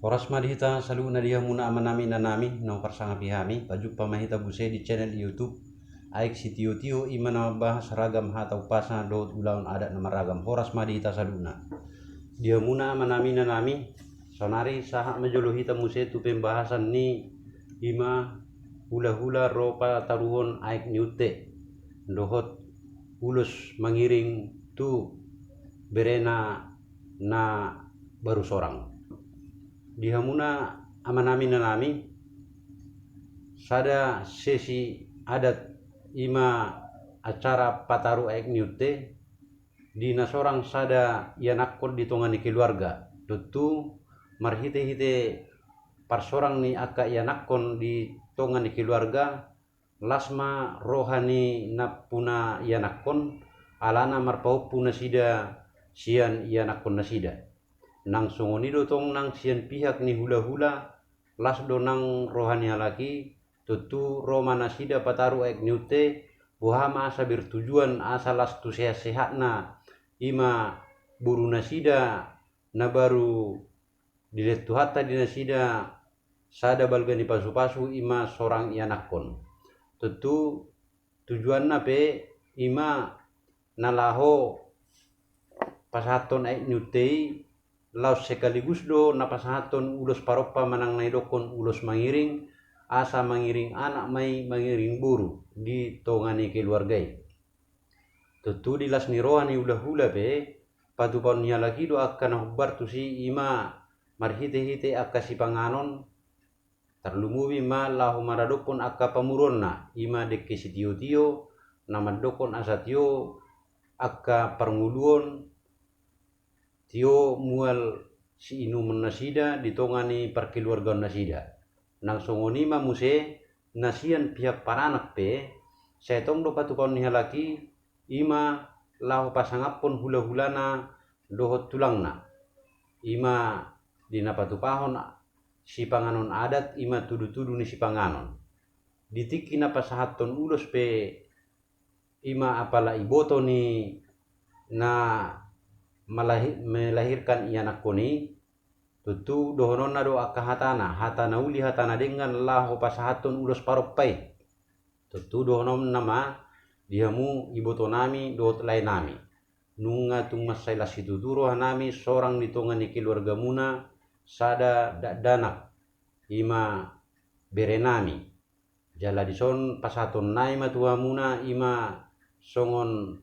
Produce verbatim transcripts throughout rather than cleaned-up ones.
Horas ma di hita saluhutna, di hamuna amanami inanami na huparsangapi hami. Pajumpa ma hita muse di channel YouTube Aek Sitio-tio, i ma na mambahas ragam hata umpasa dohot ulaon adat na marragam. Horas ma di hita saluhutna. Di hamuna amanami inanami, saonari sahat ma jolo hita muse tu pembahasan ni i ma hula-hula ro pataruhon aek ni unte dohot ulos mangiring tu berena na baru sorang. Di hamuna amanami inanami, sada sesi adat i ma acara pataru aek ni unte, di na sorang sada ianakkon di tonga ni keluarga. Tontu marhite-hite parsorang ni angka ianakkon di tonga ni keluarga, las ma roha ni nampuna ianakkon, alana marpahompu nasida sian ianakkon nasida. Nang songon i do tong nang sian pihak ni hula-hula, las do nang roha ni halak i. Tontu ro ma nasida pataru aek ni unte, boha ma asa bertujuan asa las tu sehat-sehatna i ma boru nasida na baru dilehon Tuhanta di nasida sada balga ni pasu-pasu, i ma sorang ianakkon. Tontu tujuanna pe i ma na laho pasahathon aek ni unte i, laos sekaligus do na pasahathon ulos parompa manang na didokhon ulos mangiring, asa mangiring anak ma i mangiring boru di tonga ni keluarga i. Tontu di las ni roha ni hula-hula pe, patupaon ni halak i do angka na hombar tusi, i ma marhite-hite angka sipanganon, tarlumobi ma laho maradophon angka pamuruonna, i ma dengke sitio-tio, na mandokhon asa tio angka parngoluon, tio mual siinumon nasida di tonga ni parkeluargaon nasida. Nang songon i ma muse na sian pihak paranak pe, sai tong do patupaon ni halak i, i ma laho pasangaphon hula-hulana dohot tulangna, i ma di na patupahon sipanganon adat, i ma tudu-tudu ni sipanganon. Di tingki na pasahathon ulos pe, i ma apala iboto ni na malahi-, melahirkan ianakkon i, tontu dohononna do angka hatana, hata na uli, hata na denggan laho pasahathon ulos parompa i. Tontu dohononna ma di hamu ibotonami dohot laenami, nunga tung mansai las situtu rohanami sorang di tonga ni keluargamuna sada dakdanak, i ma berenami. Jala dison pasahatonnami ma tu hamuna, i ma songon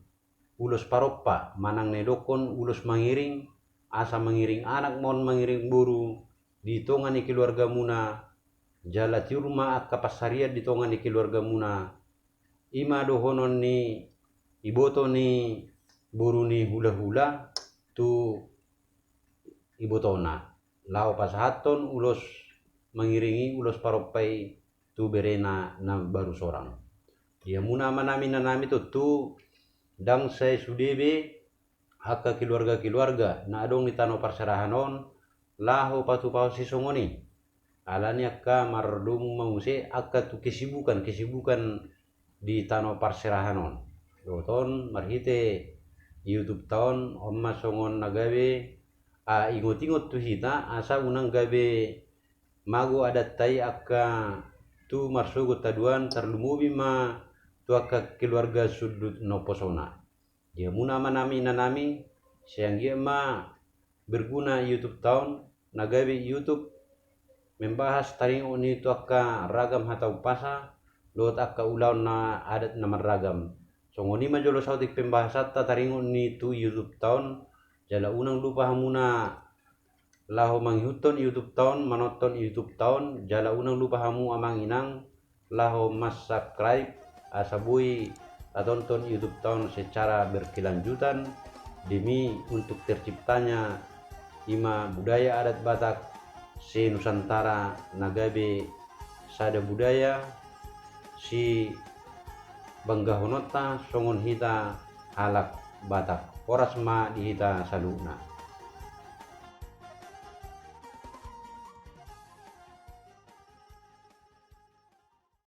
ulos parompa manang na didokhon ulos mangiring, asa mangiring anak ma on mangiring boru di tonga ni keluargamuna, jala tiur ma angka pansarian di tonga ni keluargamuna. I ma dohonon ni iboto ni boru ni hula-hula tu ibotona, laho pasahathon ulos mangiring i, ulos parompa i tu berena na baru sorang. Di hamuna amanami inanami, tontu ndang sai sude be angka keluarga-keluarga na adong di tano parserahan on laho patupahon sisongon i. Alani angka mardomu ma muse angka tu kesibukan-kesibukan di tano parserahan on. Dohot on marhite YouTube ta on, on ma songon na gabe, a, ingot-ingot tu hita asa unang gabe mago adatta i angka tu marsogot haduan, tarlumobi ma tu angka keluarga sundut na umposona. Di hamuna amanami inanami, sai anggiat ma berguna YouTube ta on, na gabe YouTube membahas taringot ni tu angka ragam hata umpasa dohot angka ulaon na adat na marragam. Songon i ma jolo saotik pembahasanta taringot ni tu YouTube ta on, jala unang lupa hamuna laho mangihuthon YouTube ta on, manonton YouTube ta on, jala unang lupa hamu amang inang laho mansubscribe, asa boi tatonton YouTube ta on secara berkelanjutan, demi untuk terciptanya i ma budaya adat Batak se-Nusantara na gabe sada budaya sibanggahononta songon hita halak Batak. Horas ma di hita saluhutna.